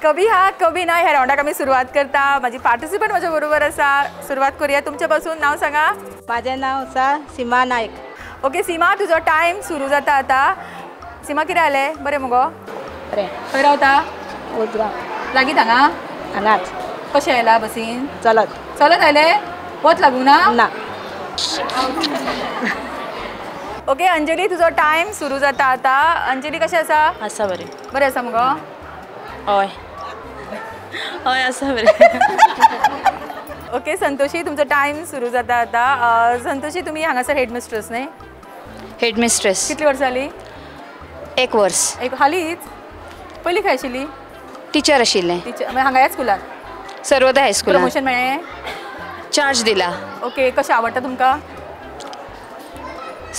कभी हा कभी ना ह्या रावंडाक आमी सुरवात करता. म्हाजी पार्टिसिपंट म्हज्या बरोबर आसा. सुरवात करूया तुमचे पासून. नाव सांगा. म्हाजें नांव आसा सीमा नायक. ओके सीमा, तुजो टायम सुरू जाता आतां. सीमा कितें जालें? बरें मुगो? बरें. खंय रावता? उजगांव. लागींच हांगा? हांगाच. कशें आयला बसीन? चलत. चलत आयलें? वत लागूंक ना? ना. ओके अंजली, तुजो टायम सुरू जाता आतां. अंजली कशें आसा? आसा बरें. बरें आसा मुगो? हय हय आसा बरें. ओके संतोषी, तुमचो टायम सुरू जाता आतां. संतोषी, तुमी हांगासर हेडमिस्ट्रेस न्ही? हेडमिस्ट्रेस. कितली वर्सां जालीं? 1 वर्स. एक हालींच? पयलीं खंय आशिल्ली? टिचर आशिल्लें. टिचर हांगा ह्याच स्कुलान? सर्वोदय हायस्कुलान. प्रमोशन मेळ्ळें? चार्ज दिला. ओके, कशें आवडटा तुमकां?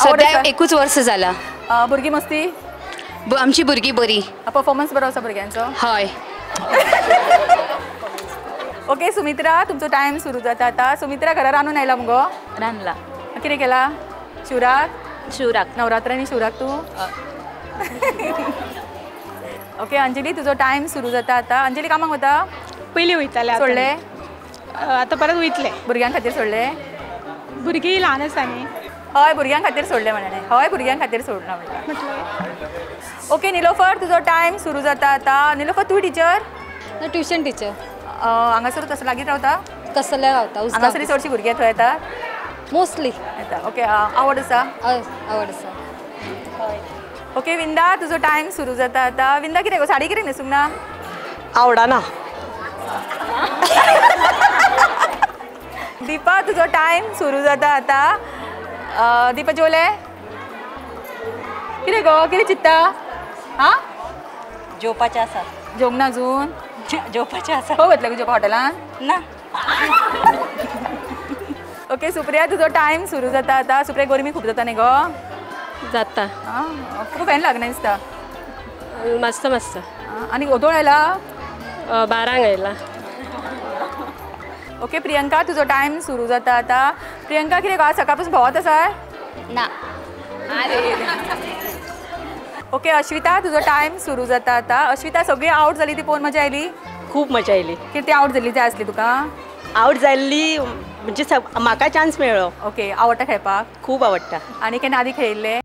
सद्या 1 वर्स जाला. भुरगीं मस्ती? आमची भुरगीं बरी. परफॉर्मन्स बरो आसा भुरग्यांचो? हय. ओके सुमित्रा, तुमचो टायम सुरू जाता आतां. सुमित्रा, घरा रांदून आयला मुगो? रांदला. कितें केलां? शिवराक? शिवराक. नवरात्र आनी शिवराक तूं? ओके अंजली, तुजो टायम सुरू जाता आतां. अंजली कामाक वता? पयलीं वयतालें. सोडलें? आतां परत वयतलें. भुरग्यां खातीर सोडलें? भुरगीं ल्हान आसा न्ही. हय, भुरग्यां खातीर सोडलें म्हणलें. हय, भुरग्यां खातीर सोडलां म्हणलें. ओके निलोफर, तुजो टायम सुरू जाता आतां. निलोफर, तूं टिचर? ना, ट्युशन टिचर. हांगासरूच आसा? लागींच रावता? कसल्या रावता. हांगासर चडशीं भुरगीं थंय येता? मोस्टली येता. ओके, आवड आसा? हय, आवड आसा. ओके विंदा, तुजो टायम सुरू जाता आतां. विंदा, कितें गो साडी कितें न्हेसूंक ना? आवडना. दीपा, तुजो टायम सुरू जाता आतां. दीपा जेवलें? कितें गो, कितें चिंत्ता? आं, जेवपाचें आसा. जेवंक ना अजून? जेवपाचें आसा. खंय वतलें गो जेवपाक हॉटेलान? ना. ओके सुप्रिया, तुजो टायम सुरू जाता आतां. सुप्रिया, गरमी खूब जाता न्ही गो? जाता. आं, तुका फॅन लागना दिसता? मस्त मस्त. आनी ओदोळ आयला? 12 आयला. ओके प्रियंका, तुजो टायम सुरू जाता आतां. प्रियंका, कितें गो आज सकाळ पासून भोंवत आसा? ना. ओके अश्विता, तुजो टायम सुरू जाता आतां. अश्विता, सगळी आवट जाली ती पळोवन मजा आयली? खूब मजा आयली. कितें ती आवट जाल्ली जाय आसली तुका? आवट जाल्ली म्हणजे म्हाका चान्स मेळ्ळो. ओके, आवडटा खेळपाक? खूब आवडटा. आनी केन्ना आदी खेळिल्ले?